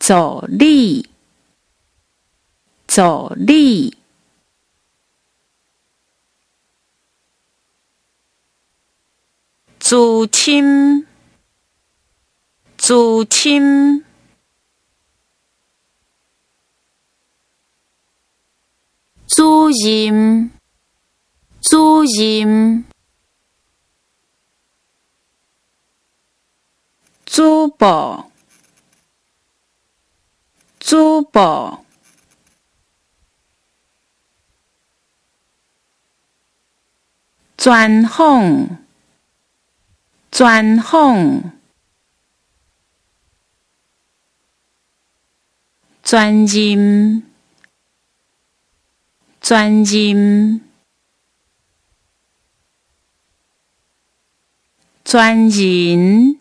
助理，助理。資深，資深。主任，主任。主播，主播。專訪，專訪。專任，專任。專人，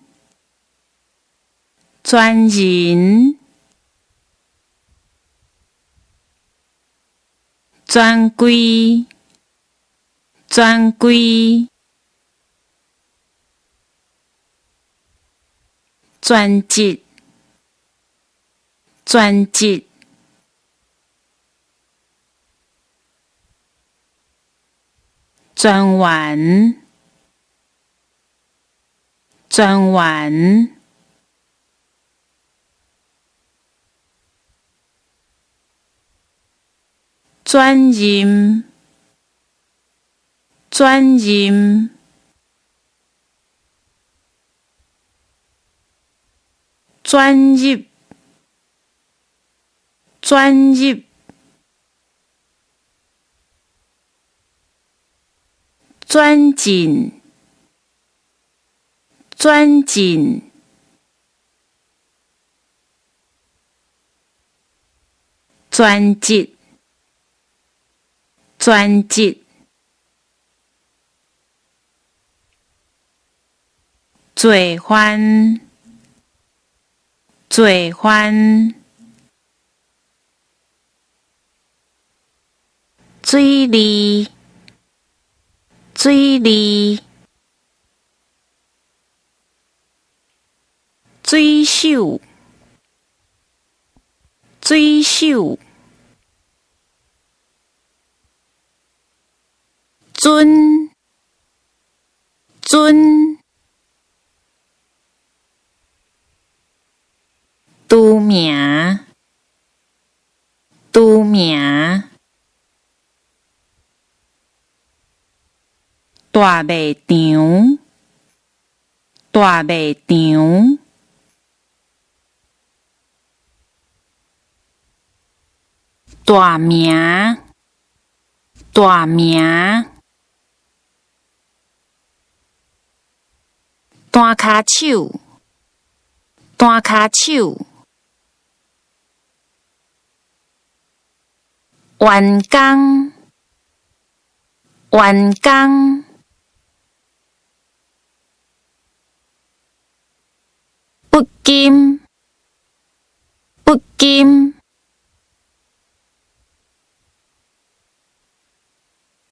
專人。專櫃，專櫃。專職，專職。專員，專員。轉任，轉任。轉入，轉入。轉進，轉進。專職，專職。做番，做番。水利，水利。水手，水手。準，準。除名，除名。大賣場，大賣場。大名，大名。單跤手，單跤手。員工，員工。不金，不金。